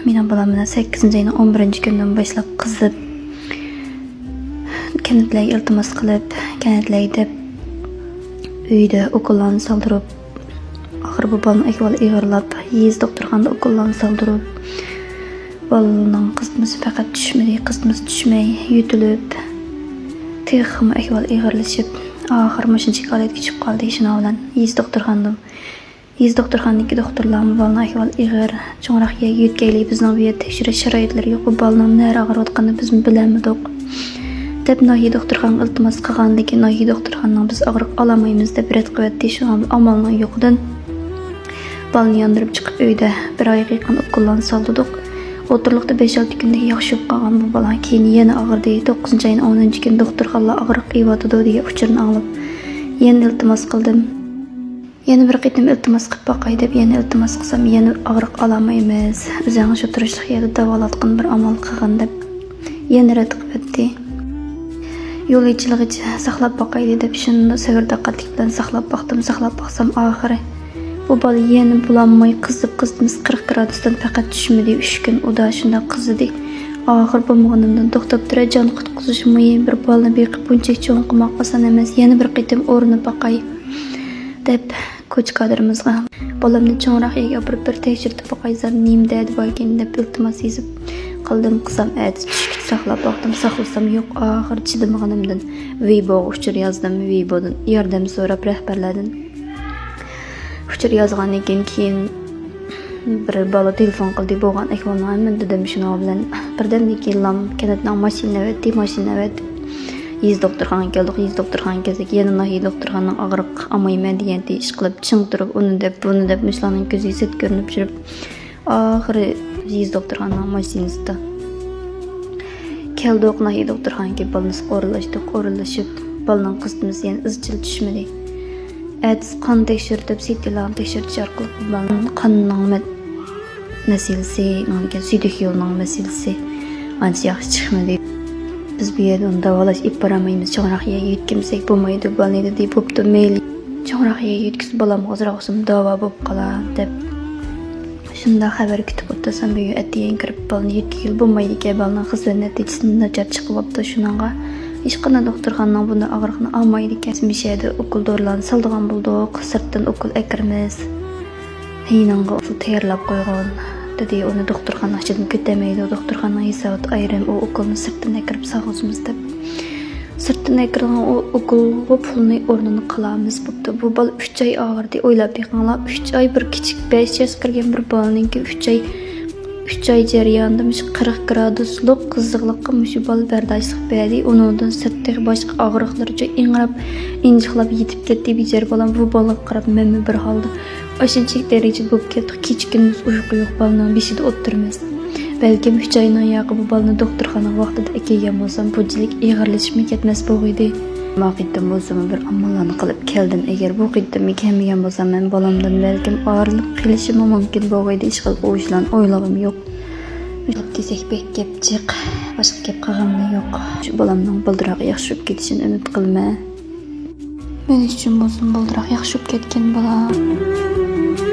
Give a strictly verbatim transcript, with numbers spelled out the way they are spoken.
مېنىڭ بالام مانا سەككىزىنچى ئاينىڭ ئون بىرىنچى كۈنىدىن باشلاپ قىزىپ، كەنتلەرگە ئىلتىماس قىلىپ، كەنتلەرگە دەپ ئۆيدە ئوكۇللارنى سالدۇرۇپ، ئاخىرى بۇ بالىنىڭ ئەھۋالى ئېغىرلاپ، يېزا دوختۇرخانىدا ئوكۇللارنى سالدۇرۇپ، بالىنىڭ قىزىتمىسى پەقەت چۈشمىدى، قىزىتمىسى چۈشمەي يۆتىلىپ، تېخىمۇ ئەھۋال ئېغىرلىشىپ، ئاخىرى مۇشۇنچىلىك ھالەتكە چۈشۈپ قالدى. شۇنىڭ بىلەن يېزا دوختۇرخانىدىن، يېزا دوختۇرخانىدىكى دوختۇرلارمۇ بالىنىڭ ئەھۋالى ئېغىر، چوڭراق يەرگە يۆتكەيلى، بىزنىڭ بۇ يەردە تەكشۈرۈش شارائىتلىرى يوق، بۇ بالىنىڭ نەدە ئاغرىۋاتقىنىنى بىزمۇ بىلەلمىدۇق، دەپ ناھىيە دوختۇرخانىغا ئىلتىماس قىلغاندىكىن، ناھىيە دوختۇرخانىنىڭ بىز ئاغرىق ئالالمايمىز دەپ رەت قىلىۋەتتى. شۇڭا ئامالنىڭ يوقىدىن بالىنى ياندۇرۇپ چىقىپ، ئۆيدە بىر ئايغا يېقىن ئوكۇللارنى سالدۇردۇق. ئوتتۇرىلىقتا بەش-ئالتە كۈندىن ياخشى بولۇپ قالغان بۇ بالا كېيىن يەنە ئاغرىدى. توققۇزىنچى ئاينىڭ ئونىنچى كۈنى دوختۇرخانىلار ئاغرىق ئېلىۋاتىدۇ دېگەن ئۇچۇرنى ئاڭلاپ، يەنە ئىلتىماس قىلدىم. يەنە بىر قېتىم ئىلتىماس قىلىپ باقاي دەپ يەنە ئىلتىماس قىلسام، يەنە ئاغرىق ئالالمايمىز، ئۆزۈڭ شۇ تۇرۇشلۇق يەردە داۋالاتقىن، بىر ئامال قىلغىن دەپ يەنە رەت قىلىۋەتتى. يول ئېچىلغىچە ساقلاپ باقايلى دەپ شۇنداق سەۋر تاقەتلىك بىلەن ساقلاپ باقتىم. ساقلاپ باقسام ئاخىرى بۇ بالا يەنە بولالماي قىزىپ، قىزىتمىسى قىرىق گرادۇستىن پەقەت چۈشمىدى. ئۈچ كۈن ئۇدا شۇنداق قىزىدى. ئاخىرى بولمىغىنىمدىن توختاپ تۇرە، جان قۇتقۇزۇش مۇھىم، بىر بالىنى بېقىپ بۇنچىلىك چوڭ قىلماق ئاسان ئەمەس، يەنە بىر قېتىم ئورىنىپ باقاي دەپ كوچا كادىرىمىزغا، بالامنى چوڭراق يەرگە ئاپىرىپ بىر تەكشۈرتۈپ باقايسەن، نېمە دەردى باركىن دەپ ئىلتىماس يېزىپ قالدىم. قىزام ئەتىسى چۈشكىچە ساقلاپ باقتىم، ساقلىسام يوق. ئاخىرى چىدىمىغىنىمدىن ۋېيبوغا ئۇچۇر يازدىم، ۋېيبودىن ياردەم سوراپ رەھبەرلەردىن ئۇچۇر يازغاندىن كېيىن، كېيىن بىر بالا تېلېفون قىلدى، بولغان ئەھۋالنى ھەممىنى دېدىم. شۇنىڭ بىلەن بىردەمدىن كېيىنلا كەنتنىڭ ماشىنا ئەۋەتتى، ماشىنا ئەۋەتىپ يېزا دوختۇرخانىغا كەلدۇق. يېزا دوختۇرخانىغا كەلسەك يەنە ناھىيە دوختۇرخانىنىڭ ئاغرىق ئامايمەن دېگەن ئىش قىلىپ، چىڭ تۇرۇپ، ئۇنى دەپ، بۇنى دەپ، مۇشۇلارنىڭ كۆزىگە سەت كۆرۈنۈپ يۈرۈپ، ئاخىرى يېزا دوختۇرخانىنىڭ ماشىنىسىدا كەلدۇق. ناھىيە دوختۇرخانىغا كېلىپ بالىنى ئورۇنلاشتۇق. ئورۇنلىشىپ، بالىنىڭ قىزىتمىسى يەنە ئىزچىل چۈشمىدى. ئەتىسى قان تەكشۈرتۈپ، سىتىلارنى تەكشۈرتۈش ئارقىلىق بالىنىڭ قاننىڭ مەت-، مەسىلىسى، ئاندىن كېيىن سۈيدۈك يولىنىڭ مەسىلىسى ئانچە ياخشى چىقمىدى. بىز بۇ يەردە ئۇنى داۋالاش ئېلىپ بارالمايمىز، چوڭراق يەرگە يۆتكىمىسەك بولمايدۇ، بالىنى دېدى. بوپتۇ، مەيلى، چوڭراق يەرگە يۆتكىسە بالامغا ئازراق بولسىمۇ داۋا بولۇپ قالار دەپ شۇنداق خەۋەر كۈتۈپ ئولتۇرسام، بۈگۈن ئەتىگەن كىرىپ بالىنى يۆتكىگىلى بولمايدىكەن، بالىنىڭ خىزمەت نەتىجىسى ناچار چىقىۋاپتۇ، شۇنىڭغا ھېچقانداق دوختۇرخانىنىڭ بۇنداق ئاغرىقنى ئالمايدىكەن. بىز مۇشۇ يەردە ئوكۇل دورىلارنى سالىدىغان بولدۇق، سىرتتىن ئوكۇل ئەكىرىمىز. يېنىڭغا ئوكۇل تەييارلاپ قويغىن، دېدى. ئۇنى دوختۇرخانا ئىچىدىن كۆتەرمەيدۇ، دوختۇرخانىنىڭ ھېساباتى ئايرىم، ئۇ ئوكۇلنى سىرتتىن ئەكىرىپ سالغۇزىمىز دەپ. سىرتتىن ئەكىرىلگەن ئۇ ئوكۇلغا پۇلنى ئورنىنى قىلامىز بوپتۇ. بۇ بالا ئۈچ ئاي ئاغرىدى. ئويلاپ بېقىڭلار، ئۈچ ئاي بىر كىچىك بەش ياشقا كىرگەن بىر بالىنىڭكى ئۈچ ئاي، ئۈچ ئاي جەريانىدا مۇشۇ قىرىق گرادۇسلۇق قىزىقلىققا مۇشۇ بالا بەرداشلىق بەردى. ئۇنىڭدىن سىرت تېخى باشقا ئاغرىقلىرىچە ئىڭراپ، ئىنجىقلاپ يېتىپ كەتتى بىچارە بالام. بۇ بالىغا قاراپ مەنمۇ بىر ھالدا ئاشۇنچىلىك دەرىجىدە بولۇپ كەتتۇق. كېچە كۈندۈز ئۇيقۇ يوق، بالىنىڭ بېشىدا ئولتۇرىمىز. بەلكىم ئۈچ ئاينىڭ ياقى بۇ بالىنى دوختۇرخانىغا ۋاقتىدا ئەكەلگەن بولسام، بۇنچىلىك ئېغىرلىشىپمۇ كەتمەس بولغىيدى. ما قېتىم بولسىمۇ بىر ئاماللارنى قىلىپ كەلدىم. ئەگەر بۇ قېتىممۇ كەلمىگەن بولسام، مەن بالامدىن بەلكىم ئايرىلىپ قېلىشىممۇ مۇمكىن بولغىيدى. ئىشقىلىپ، ئۇ ئىشلارنى ئويلىغۇم يوق. ئويلاپ كەلسەك بەك گەپ جىق، باشقا گەپ قىلغىنىممۇ يوق. شۇ بالامنىڭ بالدۇرراق ياخشى بولۇپ كېتىشىنى ئۈمىد قىلىمەن. مەن ئۈچۈن بولسۇن بالدۇرراق ياخشى بولۇپ كەتكىن بالا.